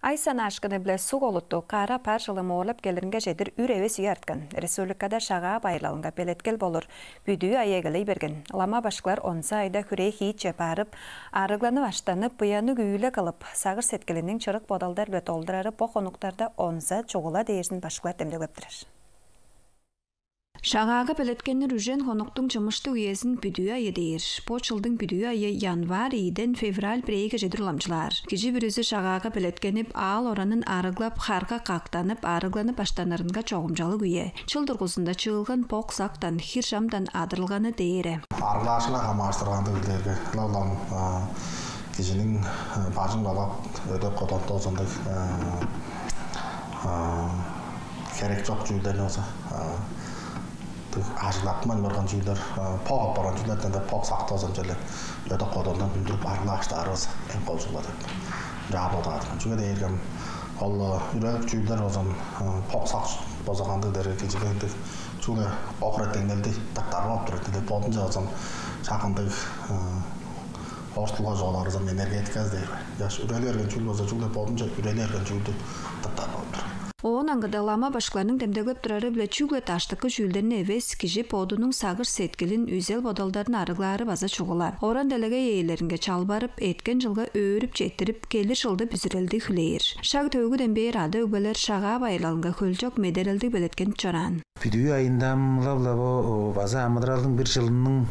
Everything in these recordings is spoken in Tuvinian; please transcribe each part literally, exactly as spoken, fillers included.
Ай санаашкыны-биле суг олуттуг кара пар чылы моорлап келиринге чедир үр эвес үе арткан. Республикада Шагаа байырлалынга белеткел болур бүдүү ай эгелей берген. Лама башкылар онза айда хүрээ-хиитче барып, арыгланып-аштанып, буянныг үүле кылып, сагыш-сеткилиниң чырык бодалдар-биле долдурары бо хонуктарда онза чугула дээрзин башкылар демдеглеп турар. Шагаага белеткеннер үжен хонуктуң чымыштыг үезин бүдүү айы дээр. Бо чылдың бүдүү айы январь ийден февраль бирээге чедир уламчылаар. Кижи бүрүзү шагаага белеткенип, аал оранын арыглап, харга кактанып, арыгланып баштанырынга чогумчалыг үе. Чыл дургузунда чыылган бок-сактан, хир-чамдан адырылганы дээре. Арыглаашкынга хамаарыштыр кандыг билээрге, ылап-ла кижиниң бажың балап, өдек-кодон доозундуг херек чок чүүлдерни болза ажыглаттынмайн барган чүүлдер, бок апарган чүүлдерден-даа бок-сактан, ынчалдыр өдек-кодондан үндүрүп арыглап-аштаарывыс эң кол чугула деп чаа бодаар-дыр мен. Чүге дээрге ол үрелик чүүлдер болза, бок-сак болза кандыг дээрге, кижиге ындыг чүгле охура деңнелди тырттар болуп турар. Диле бодунче болза шак ындыг орустулга чугаалаарывыс энергетиказы дээр бе. Чаш үрели берген чүүл болза, чүгле бодунче үрели берген чүүлдү тырттар болуп турар. Оон аңгыда лама башкыларның демдеглеп турары-биле чүгле даштыкы чүүлдерни эвес, кижи бодунуң сагыш-сеткилин, үзел-бодалдарын арыглаары база чугула. Оран-делегей ээлеринге чалбарып, эрткен чылга өөрүп четтирип, келир чылды бүзүрелди хүлээр. Шаг төөгүден бээр ада-өгбелер Шагаа байырлалынга хөлчок медерелдиг белеткенип чораан. Бүдүү айында ам ылап-ла бо база амыдыралдың бир чылының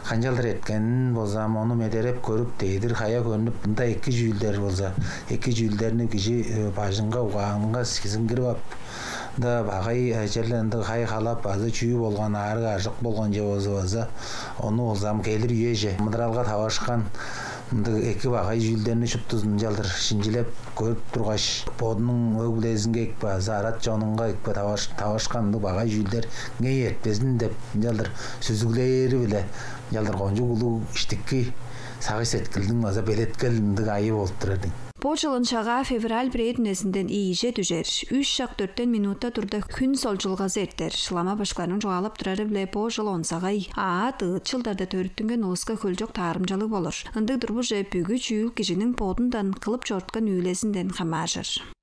канчалдыр эрткенин болза, ам ону медереп көрүп, дедир хая көрнүп, мында эки чүүлдер болза, эки чүүлдерни кижи бажынга, угаанынга сиңгирип ап, ында багай черле ындыг хай-халап база чүү болган, аарыг-аржык болган че болза, база ону болза ам келир үеже амыдыралга таварышкан ындыг эки багай чүүлдерни шуптузун ынчалдыр шинчилеп көрүп тургаш, бодунуң өг-бүлезинге экпе азы арат чонунга экпе таварышкан ындыг багай чүүлдер ыңай эртпезин деп ынчалдыр сүзүглээри-биле ынчалдыр кончуг улуг иштики сагыш-сеткилдиң база белеткел ындыг айы болуп турар дең. Бо чылын Шагаа февраль бирээ дүнезинден ийиже дүжер. Үш шак дөртен минута турда хүн солчулгазы эртер. Лама башкыларның чугаалап турары-биле бо чыл онзагай, аът, ыыт чылдарда төрүттүнген улуска хөлчок таарымчалыг болур. Ындыг турбуже бүгү чүүл кижиниң бодундан, кылып чоруткан үүлезинден хамааржыр.